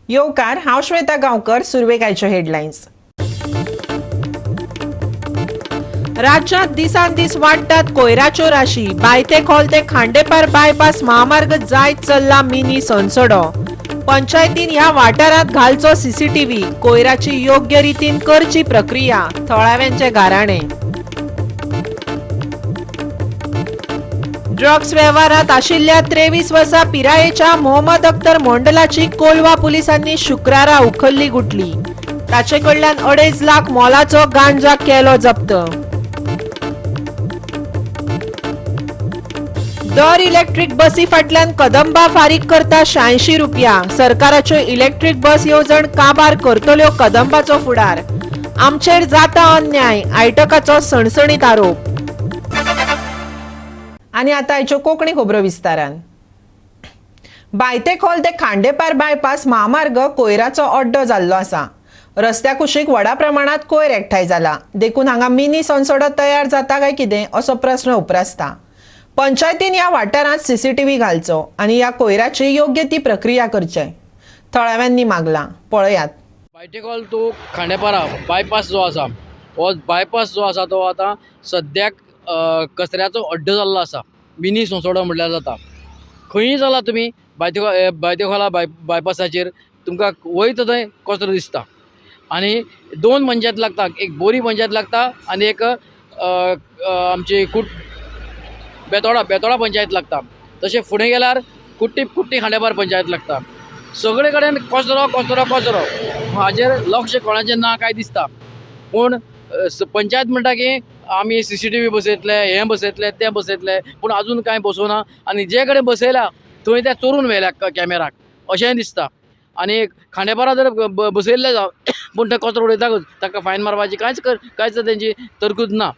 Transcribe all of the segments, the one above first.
येवकार, हांव श्वेता गांवकर. सुरवेक आयच्यो हेडलायन्स. राज्यात दिसान दीस वाडटात कोयराच्यो राशी. बायतेखोल ते खांडेपार बायपास महामार्ग जायत चल्ला मिनी सोनसडो. पंचायतीन ह्या वाठारांत घालचो सीसीटीव्ही. कोयराची योग्य रितीन करची प्रक्रिया. थळाव्यांचे गाराणे. ड्रग्स वेव्हारात आशिल्ल्या 23 वर्सां पिरायेच्या मोहम्मद अख्तर मोंडलाची कोलवा पुलिसांनी शुक्रारा उखल्ली गुटली. ताचे कडल्यान 2.5 लाख मोलाचो गांजा केलो जप्त. दर इलेक्ट्रीक बसी फाटल्यान कदंबा फारीक करता 86 रुपया. सरकाराच्यो इलेक्ट्रीक बस येवजण काबार करतल्यो कदंबाचो फुडार. आमचेर जाता अन्याय, आयटकाचो सणसणीत आरोप. आनी आतां आयच्यो कोंकणी खबरो विस्तारान. बायतेखोल ते खांडेपार बायपास महामार्ग कोयराचो अड्डो जाल्लो आसा. रस्त्या कुशीक व्हडा प्रमाणात कोयर एकठांय जाला, देखून हांगा मिनी सोनसडो तयार जाता काय कितें असो प्रस्न उप्रासता. पंचायतीन ह्या वाठारांत सीसीटीव्ही घालचो आनी ह्या कोयराची योग्य ती प्रक्रिया करचे, थळाव्यांनी मागलां. पळयात. बायतेखोल टू खांडेपारा बायपास जो आसा, हो बायपास जो आसा तो आतां सद्याक कचऱ्याचो अड्डो जाल्लो आसा. मिनी सोंसोडो म्हटल्यार जाता. खंयी चला तुमी बायतेखोला बायपासाचेर तुमकां वयता थंय कचरो दिसता. आनी दोन पंचायत लागता, एक बोरी पंचायत लागता आनी एक आमची बेतोडा बेतोडा पंचायत लागता. तशें फुडें गेल्यार कुट्टी कुट्टी खांडेपार पंचायत लागता. सगळे कडेन कचरो कचरो कचरो. हाजेर लक्ष कोणाचें ना काय दिसता. पूण पंचायत म्हणटा की आमी सीसीटीव्ही बसयतले, हें बसयतले, तें बसयतले, पूण आजून कांय बसोना. आनी जे कडेन बसयला थंय ते चोरून व्हेल्या कॅमेराक अशेंय दिसता. आनी खांडेपारा जर बसयल्ले जावं पूण ते कचरो उडयताकूच ताका फायन मारपाची कांयच तेंची तरकूद ना.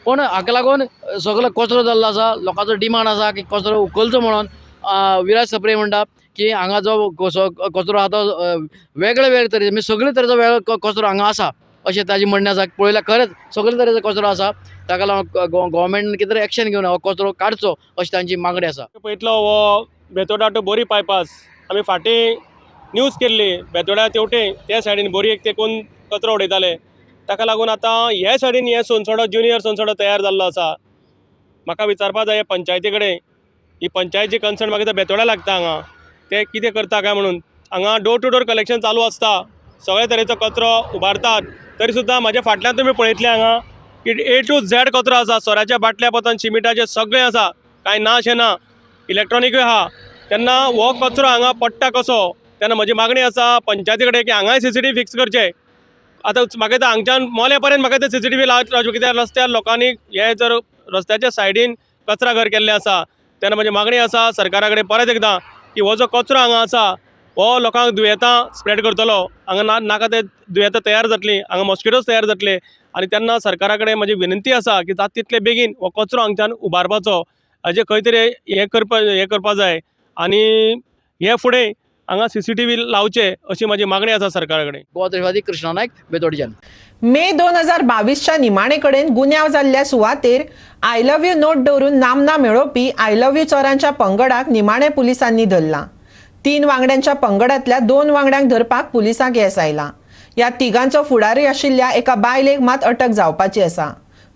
पूण हाका लागून सगलो कचरो जाल्लो आसा. लोकांचो डिमांड आसा की कचरो उखलचो म्हणून. विराज सप्रे म्हणटा की हांगा जो कचरो आहा तो वेगळे वेगळे तरेचे, म्हणजे सगळे तरेचो वेगळो कचरो हांगा आसा अशें ताजें म्हणणें आसा. पळयल्यार खरेंच सगळे तरेचो कचरो आसा. ताका लागून गोवोरमेंटान कितें तरी एक्शन घेवन हो कचरो काडचो अशी तांची मागणी आसा. पळयतलो हो बेतोडा टू बोरी बायपास आमी फाटीं न्यूज केल्ली. बेतोडा तेवटे त्या सायडीन बोरयेक तेकून कचरो उडयताले. ताका लागून आतां हे सायडीन हे सोनसडो, ज्युनियर सोनसडो तयार जाल्लो आसा. म्हाका विचारपा जाय पंचायती कडेन, ही पंचायत जी कन्सर्न म्हाका बेतोडा लागता हांगा, ते कितें करता काय म्हणून. हांगा डोर टू डोर कलेक्शन चालू आसता, सगळे तरेचो कचरो उबारतात, तरी सुद्दां म्हाज्या फाटल्यान तुमी पळयतले हांगा की ए टू झॅड कचरो आसा. सोऱ्याच्या बाटल्या पतन शिमिटाचें सगळें आसा, कांय ना अशें ना, इलेक्ट्रॉनिकूय आहा. तेन्ना हो कचरो हांगा पडटा कसो? तेन्ना म्हजी मागणी आसा पंचायती कडेन की हांगाय सीसीटीव्ही फिक्स करचे. आतां म्हाका दिसता हांगच्यान मोले पर्यंत म्हाका ते सीसीटीव्ही लावचे, कित्याक रस्त्यार लोकांनी हे जर रस्त्याच्या सायडीन कचरा घर केल्लें आसा. तेन्ना म्हजी मागणी आसा सरकारा कडेन परत एकदां की हो जो कचरो हांगा आसा हो लोकांक दुयेंतां स्प्रेड करतलो. हांगा नाका ते दुयेंतां तयार जातलीं, हांगा मॉस्किटोज तयार जातले. आनी तेन्ना सरकारा कडेन म्हजी विनंती आसा की जाता तितले बेगीन हो कचरो हांगच्यान उबारपाचो, हाजें खंय तरी हें करपा जाय. आनी हे फुडें हांगा सीसीटीव्ही लावचे अशी म्हजी मागणी आसा सरकारा कडेन. गोवा त्रिवादी, कृष्णा नायक, बेतोडच्यान. मे 2022च्या निमाणे कडेन गुन्यांव जाल्ल्या सुवातेर I love you note दवरून नामना मेळोवपी I love you चोरांच्या पंगडाक निमाणे पुलिसांनी धरला. 3 वांगड्यांच्या पंगडांतल्या 2 वांगड्यांक धरपाक पुलिसांक येस आयलां. ह्या तिगांचो फुडारी आशिल्ल्या एका बायलेक मात अटक जावपाची आसा.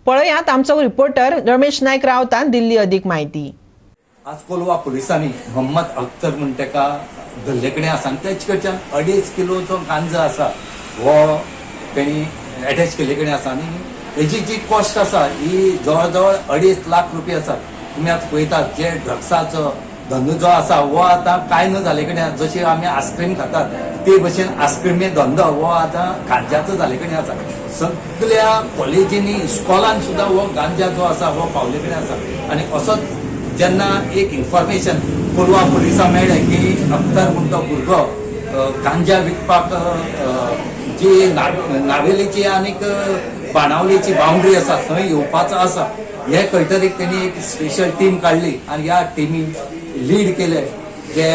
पळयात आमचो रिपोर्टर रमेश नायक रावतान दिल्ली अदीक म्हायती. आज कोलवा पुलिसांनी मोहम्मद अख्तर म्हूण ताका धरले कडेन आसा आनी तेचे कडच्यान 2.5 किलोचो गांजा आसा हो तेणी एटॅच केल्ले कडेन आसा. आनी हेजी जी कॉस्ट आसा ही जवळ जवळ 2.5 लाख रुपया आसा. तुमी आतां पळयतात जे ड्रग्साचो धंदो जो आसा हो आतां कांय न जाले कडेन, जशी आमी आयस्क्रीम खातात ते भशेन आयस्क्रिमी धंदो हो आतां गांजाचो जाले कडेन आसा. सगल्या कॉलेजींनी इस्कॉलान सुद्दां हो गांजा जो आसा हो पावले कडेन आसा. आनी असोच जेन्ना एक इन्फॉर्मेशन कोलवा पुलिसांक मेळ्ळें की अख्तर म्हूण तो भुरगो गांजा विकपाक जी नावेलीची आनीक बाणावलीची बाउंड्री आसा थंय येवपाचो आसा हे कळटरीक तेणी एक स्पेशल टीम काडली आनी ह्या टिमीन लीड केले, जे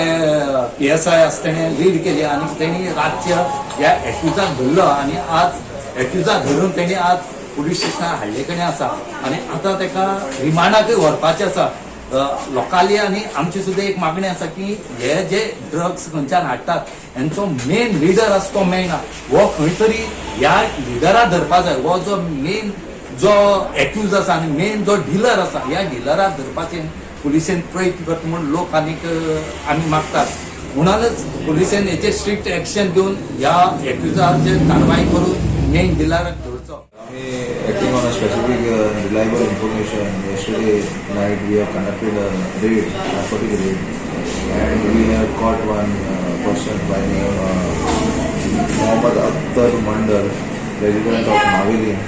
PSI आसा तेणें लीड केली आनी तेणी रातच्या ह्या एक्युजाक धरलो आनी आज एक्युजाक धरून तेणी आज पुलीस स्टेशनार हाडले कडेन आसा आनी आतां ताका रिमांडाकय व्हरपाचें आसा. लोकांली आनी आमची सुद्दां एक मागणी आसा की हे जे ड्रग्स खंयच्यान हाडटात हेंचो मेन लिडर आसा तो मेळना, हो खंय तरी ह्या लिडरा धरपा जाय. हो जो मेन जो एक्यूज आसा आनी मेन जो डिलर आसा ह्या डिलराक धरपाचे पुलिसेन प्रयत्न करता म्हूण लोक आनीक आमी मागतात. म्हणूनच पुलिसेन हेचेर स्ट्रिक्ट एक्शन घेवन ह्या एक्युजाचेर कारवाय करून मेन डिलराक धरचो. आमी acting on a specific reliable information, yesterday night we have conducted a raid, narcotic raid, and we have caught one person by name Mohammad Akhtar Mandal, resident of Navelim,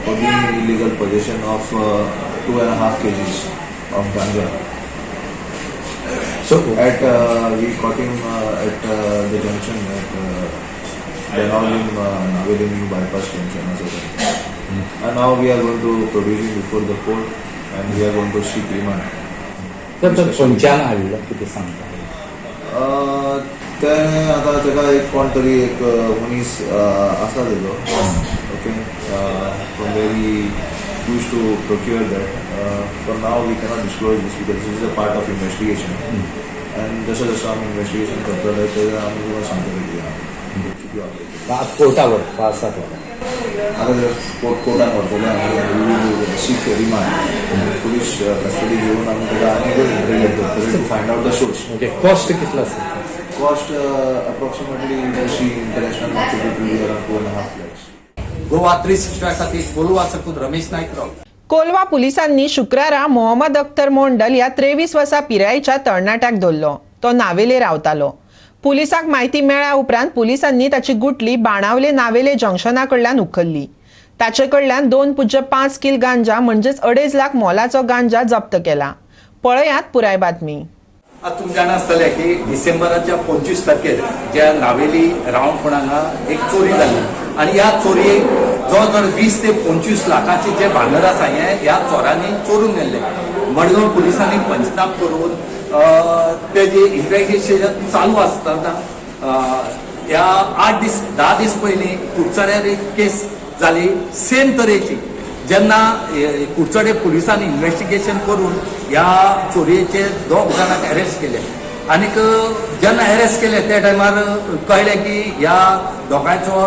for being in illegal possession of 2.5 kgs of ganja. So At we caught him at the junction at Benaulim Navelim New Bypass Junction. And now we are going to produce him before the court and we are going to seek remand. तर खंयच्यान हाडलो कितें सांगता? तें आतां तेका एक कोण तरी एक मनीस आसा तेजो, okay, from where he used to procure that. For now we cannot disclose this because this is a part of investigation. And जसं जसं आमी इन्व्हेस्टिगेशन करतले तेजें आमी तुका सांगतले कितें आहा. आतां कोर्टा व्हरपा आसा तो. आतां ते कोर्टान व्हरतले आमी, सीक रिमांड, पुलीस कस्टडी घेवन आमी ताका आनी इंटरोगेट करतले to find out the source. Okay, cost कितलो आसा? Cost approximately you see international market it will be around 2.5 lakhs. Goa 365 खातीर कोलवा साकून रमेश नायक राव. कोलवा पुलिसांनी शुक्रारा मोहम्मद अख्तर मोंडल ह्या 23 वर्सां पिरायेच्या तरणाट्याक धरलो. तो नावेले रावतालो. पुलिसांक म्हायती मेळ्ळ्या उपरांत पुलिसांनी ताची गुटली बाणावले नावेले जंक्शना कडल्यान उखल्ली. ताचे कडल्यान 2.5 किल गांजा म्हणजेच 2.5 लाख मोलाचो गांजा जप्त केला. पळयात पुराय बातमी. आतां तुमकां जाणा आसतलें की डिसेंबराच्या 25 तारखेर ज्या नावेली रावणफोंड हांगा एक चोरी जाली आनी ह्या चोरयेक जवळ जवळ 20 ते 25 लाखाचे जे भांगर आसा हें ह्या चोरांनी चोरून व्हेल्लें. मडगांव पुलिसांनी पंचनाम करून तेजें इन्व्हेस्टिगेशन चालू आसतना ह्या 8 दीस 10 दीस पयलीं कुडचड्यार एक केस जाली सेम तरेची. जेन्ना कुडचडे पुलिसांनी इन्व्हेस्टिगेशन करून ह्या चोरयेचे 2 जाणांक अरेस्ट केले आनीक जेन्ना अरेस्ट केले त्या टायमार कळ्ळें की ह्या दोगांयचो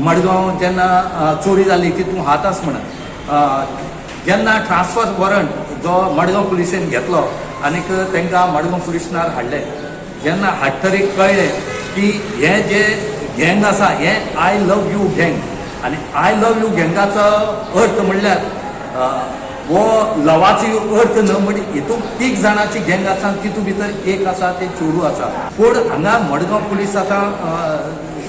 मडगांव जेन्ना चोरी जाली तितून हात आस म्हणून. जेन्ना ट्रान्सफर वॉरंट जो मडगांव पुलिसेन घेतलो आनीक तांकां मडगांव पुलिसनार हाडले, जेन्ना हाडटरीक कळ्ळें की हें जे गँग आसा हें I love you गँग आनी I love you गँगाचो अर्थ म्हणल्यार हो लवाचो अर्थ न्हय, म्हणजे हितून 3 जाणांची गँग आसा आनी तितून भितर एक आसा ते चोरू आसा. पूण हांगा मडगांव पुलीस आतां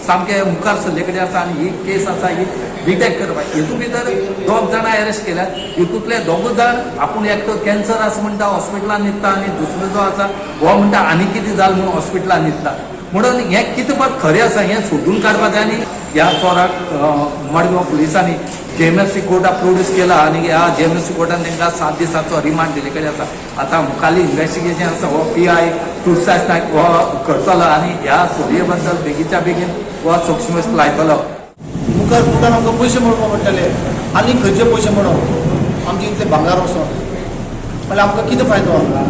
सामके मुखार सरले कडेन आसा आनी ही केस आसा ही डिटेक्ट करपाक. हितून भितर 2 जाणां अरेस्ट केल्यात. हितूंतले 2 जाण आपूण एकटो कॅन्सर आसा म्हणटा हॉस्पिटलान न्हिदता आनी दुसरो जो आसा हो म्हणटा आनी कितें जालें म्हणून हॉस्पिटलान न्हिदता. म्हणून हें कितें पद खरें आसा हें सोदून काडपाक जाय आनी ह्या चोराक मडगांव पुलिसांनी JMFC कोर्टाक प्रोड्यूस केला आनी ह्या JMFC कोर्टान तांकां 7 दिसांचो रिमांड दिल्ले कडेन आसा. आतां मुखाल्ली इन्व्हेस्टिगेशन आसा हो PI Tulsidas Naik हो करतलो आनी ह्या चोरये बद्दल बेगीच्या बेगीन हो सोक्षमस लायतलो. मुखार कोर्टान आमकां पयशे मेळोवपा पडटले आनी खंयचे पयशे मेळोवप आमचे इतले भांगार वचोन म्हणल्यार आमकां कितें फायदो आहा?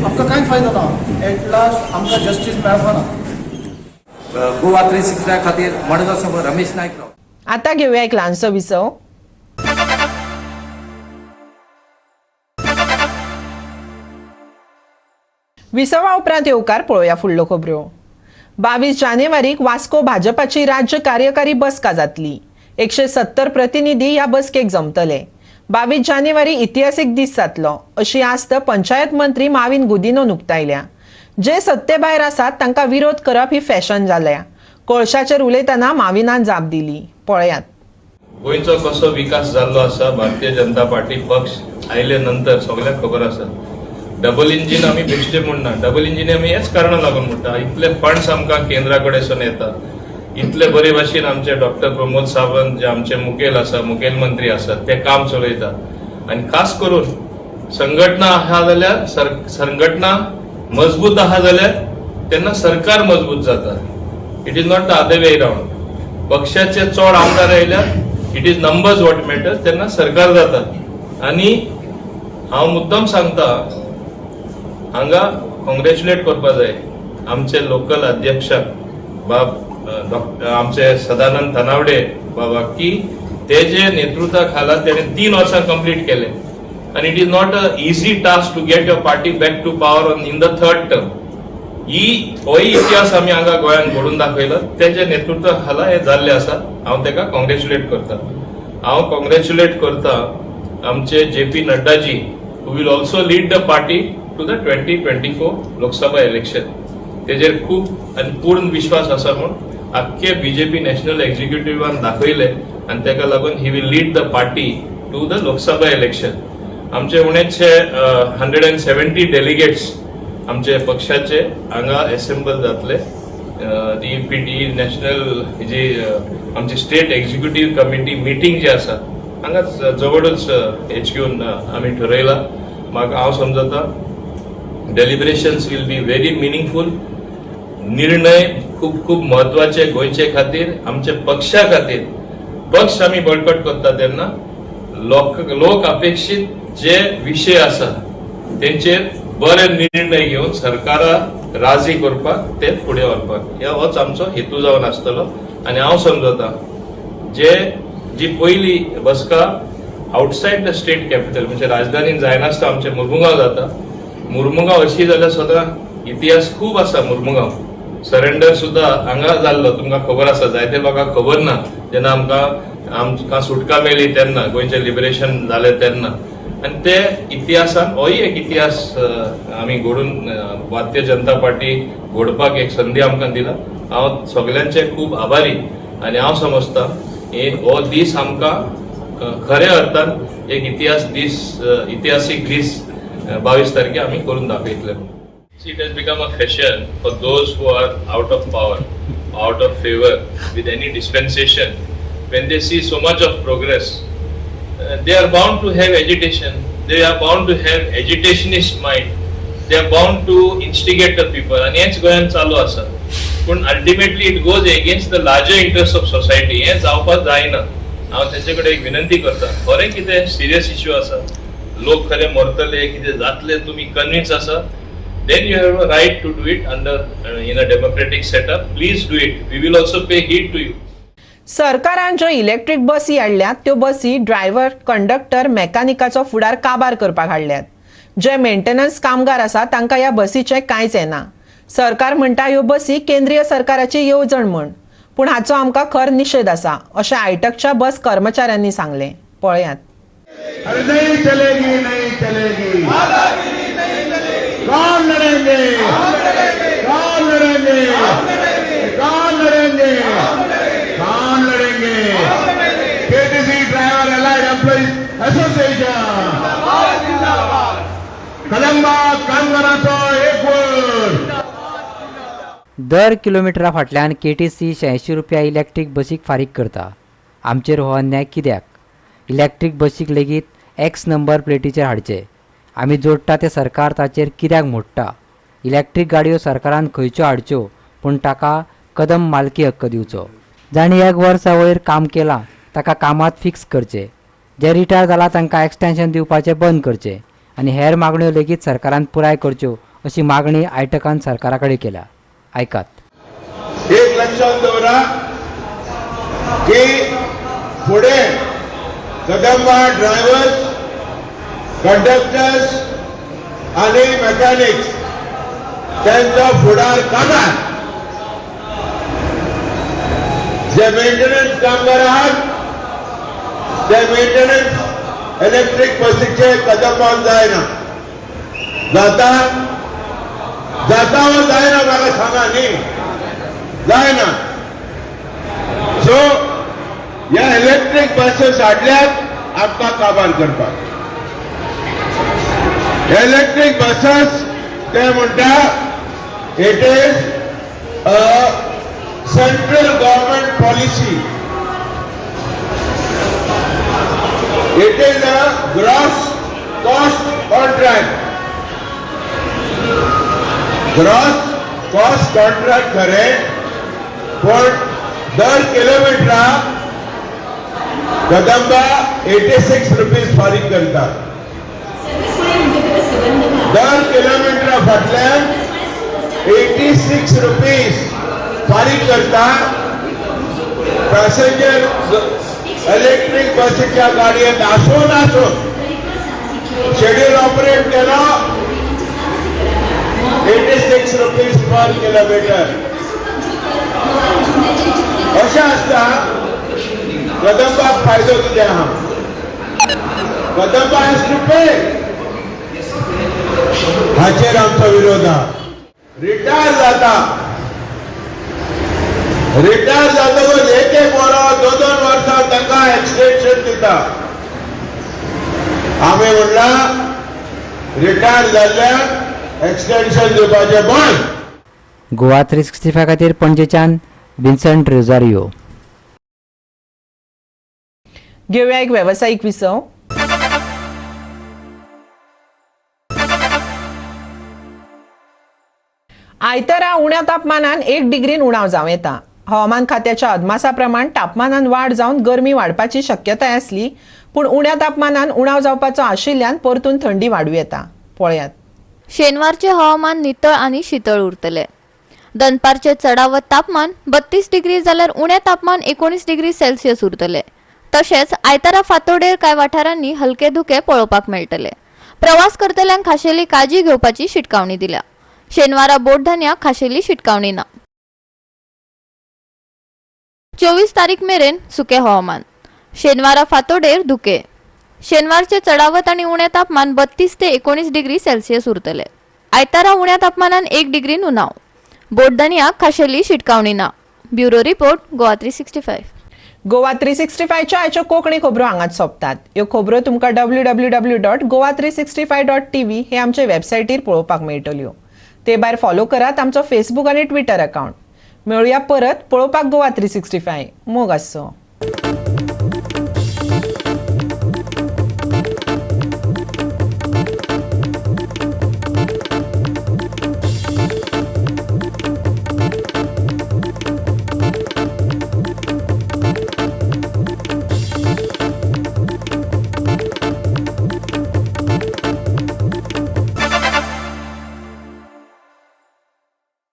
आमकां कांयच फायदो ना. एट लास्ट आमकां जस्टीस मेळपा ना. गोवा 365 खातीर मडगांव सावन रमेश नायक राव. आता घेऊया एक ल्हानसो विसव. विसवा उपरांत येवकार पळोवया फुडल्यो खबऱ्यो. 22 जानेवारीक वास्को भाजपाची राज्य कार्यकारी बसका जातली. 170 प्रतिनिधी ह्या बसकेक जमतले. 22 जानेवारी इतिहासीक दीस जातलो अशी आस्त पंचायत मंत्री माविन गुदिन्होन उक्तायल्या. जे सत्ते भायर आसात तांकां विरोध करप ही फॅशन जाल्या. कोळशाचेर उलयतना माविनान जाप दिली. पळयात. गोंयचो कसो विकास जाल्लो आसा भारतीय जनता पार्टी पक्ष आयले नंतर सगळ्यांक खबर आसा. डबल इंजीन आमी बेश्टे म्हणना, डबल इंजीन आमी हेच कारणाक लागून म्हणटा. इतले फंड्स आमकां केंद्रा कडेसून येता, इतले बरे भाशेन आमचे डॉक्टर प्रमोद सावंत जे आमचे मुखेल आसा, मुखेलमंत्री आसात, ते काम चलयतात. आनी खास करून संघटना आहा जाल्यार संघटना मजबूत आहा जाल्यार तेन्ना सरकार मजबूत जाता. It is not the other way round. पक्षाचे चड आमदार आयल्यार it is numbers what matters, तेन्ना सरकार जाता. आनी हांव मुद्दम सांगता, हांगा कॉंग्रेच्युलेट करपा जाय आमचे लोकल अध्यक्षाक बाब आमचे सदानंद तानावडे बाबा की तेजे नेतृत्वा खाला तेणे 3 वर्सां कंप्लीट केले आनी it is not a easy task to get your party back to power in the third term. ही होय इतिहास आमी हांगा गोंयांत घडून दाखयलो, तेजे नेतृत्वा खाला हे जाल्ले आसा. हांव तेका कॉंग्रेच्युलेट करता. हांव कॉंग्रेच्युलेट करता आमचे जे पी नड्डाजी who will also lead the party to the 2024 Lok Sabha election. तेजेर खूब आनी पूर्ण विश्वास आसा म्हूण आख्खे बीजेपी नॅशनल एक्झिक्युटिव्हान दाखयले आनी तेका लागून he will lead the party to the Lok Sabha election. आमचे उणेचशे 170 डेलिगेट्स आमचे पक्षाचे हांगा एसेंबल जातले. ती पी नॅशनल जी आमची स्टेट एक्झिक्युटीव कमिटी मिटींग जी आसा हांगा जवळच एच क्यून आमी ठरयला. म्हाका हांव समजता deliberations will be very meaningful. निर्णय खूब खूब म्हत्वाचे गोंयचे खातीर, आमचे पक्षा खातीर. पक्ष आमी बळकट करता तेन्ना लोक अपेक्षीत जे विशय आसा तेंचेर बरे निर्णय घेवन सरकारा राजी करपाक ते फुडें व्हरपाक होच आमचो हेतू जावन आसतलो. आनी हांव समजता जे जी पयली बसका आउटसायड the state capital म्हणजे राजधानीन जायनासतना आमचे मुर्मुगांव जाता. मुर्मुगांव अशी जाल्यार सुद्दां इतिहास खूब आसा. मुर्मुगांव सरेंडर सुद्दां हांगा जाल्लो तुमकां खबर आसा, जायते लोकांक खबर ना. जेन्ना आमकां सुटका मेळ्ळी तेन्ना, गोंयचें लिबरेशन जालें तेन्ना, आनी ते इतिहासान होय एक इतिहास आमी घडून भारतीय जनता पार्टी घडपाक एक संदी आमकां दिला. हांव सगल्यांचे खूब आभारी आनी हांव समजता हो दीस आमकां खऱ्या अर्थान एक इतिहास दीस, इतिहासीक दीस 22 तारखे आमी करून दाखयतले. It has become a fashion for those who are out of power, out of favour with any dispensation. When they see so much of progress, they are bound to have agitation, they are bound to have agitationist mind, they are bound to instigate the people. आनी हेंच गोंयांत चालू आसा. पूण ultimately it goes against the larger interest of society. हें जावपाक जायना. हांव तेंचे कडेन एक विनंती करता, खरें कितें सिरियस इश्यू आसा, लोक खरें मरतले, कितें जातले, तुमी कन्विन्स आसा, then you have a right to do it under in a democratic setup. Please do it. We will also pay heed to you. सरकारान ज्यो इलेक्ट्रीक बसी हाडल्यात त्यो बसी ड्रायव्हर, कंडक्टर, मेकॅनिकाचो फुडार काबार करपाक हाडल्यात. जे मेंटेनन्स कामगार आसा तांकां ह्या बसीचें कांयच येना. सरकार म्हणटा ह्यो बसी केंद्रीय सरकाराची येवजण म्हूण, पूण हाचो आमकां खर निशेध आसा अशें आयटकच्या बस कर्मचाऱ्यांनी सांगलें. पळयात. अरे नहीं चलेगी, नहीं चलेगी. कौन लड़ेंगे, कौन लड़ेंगे, कौन लड़ेंगे, कौन लड़ेंगे? KTC driver allied employees association. Kadamba कामगारांचो एकवट. दर किलोमिटरा फाटल्यान केटीसी 86 रुपया इलेक्ट्रीक बसीक फारीक करता. आमचेर हो अन्याय कित्याक? इलेक्ट्रीक बसीक लेगीत एक्स नंबर प्लेटीचेर हाडचे. आमी जोडटा ते सरकार ताचेर कित्याक मोडटा? इलेक्ट्रीक गाडयो सरकारान खंयच्यो हाडच्यो, पूण ताका कदम मालकी हक्क दिवचो. जांणी एक वर्सा वयर काम केलां ताका कामात फिक्स करचे. जे रिटायर जाला तांकां एक्सटेन्शन दिवपाचें बंद करचें आनी हेर मागण्यो लेगीत सरकारान पुराय करच्यो अशी मागणी आयटकान सरकारा कडेन केल्या. आयकात. एक लक्षात दवरा की फुडें कदंबा ड्रायव्हर्स, कंडक्टर्स आणि मेकॅनिक्स त्यांचो फुडार काबार. जे मेंटेनन्स कामगार आहात ते मेंटेनन्स इलेक्ट्रीक बसीचे कदंबान जायना. जाता जाता वा जायना म्हाका सांगा न्ही, जायना. सो ह्या इलेक्ट्रीक बसेस हाडल्यात आमकां काबार करपाक. इलेक्ट्रीक बसेस ते म्हणटा it is a central government policy, it is a gross cost contract. Gross cost contract खरें, पण दर किलोमिटराक कदंबा 86 रुपीज फारीक करता. दर किलोमिटरा फाटल्यान 86 रुपीज फारीक करता पॅसेंजर इलेक्ट्रीक बसीच्या गाडयेत आसून आसून. शेड्यूल ऑपरेट केलो, 86 rupees per kilometre. अशें आसता कदंबाक फायदो कितें आहा? Kadamba has to pay. हाचेर आमचो विरोध आहा. रिटायर जाता, रिटायर जातकच एक एक वरां, दोन दोन वर्सां तांकां एक्सटेन्शन दिता. आमी म्हणलां, रिटायर जाल्ल्यान एक्सटेन्शन दिवपाचें बंद. गोवा 365 खातीर पणजेच्यान विन्संट रोजारियो. घेवया एक वेवसायीक विसव. आयतारा उण्या तापमानान 1 डिग्रीन उणाव जावं येता. हवामान खात्याच्या अदमासा प्रमाण तापमानान वाड जावन गरमी वाडपाची शक्यताय आसली, पूण उण्या तापमानान उणाव जावपाचो आशिल्ल्यान परतून थंडी वाडूं येता. पळयात. शेनवारचे हवामान नितळ आनी शितळ उरतले. दनपारचे चडावत तापमान 32 डिग्री जाल्यार उणें तापमान 19 डिग्री सेल्सियस उरतले. तशेंच आयतारा फांतोडेर कांय वाठारांनी हलके धुके पळोवपाक मेळटले. प्रवास करतल्यांक खाशेली काळजी घेवपाची शिटकावणी दिल्या. शेनवारा बोटधान्याक खाशेली शिटकावणी ना. 24 तारीख मेरेन सुकें हवामान. शेनवारा फांतोडेर धुके. शेनवारचे चडावत आनी उणें तापमान 32 ते 19 डिग्री सेल्सियस उरतले. आयतारा उण्या तापमानान 1 डिग्री उणाव. बोटधनयाक खाशेली शिटकावणी ना. Bureau report, Goa 365. Goa 365च्या आयच्यो कोंकणी खबरो हांगाच सोंपतात. ह्यो खबरो तुमकां www.goa365.tv हे आमचे वेबसायटीर पळोवपाक मेळटल्यो. ते भायर फॉलो करात आमचो फेसबूक आनी ट्विटर अकाउंट. मेळुया परत. पळोवपाक गोवा 365. मोग आसचो.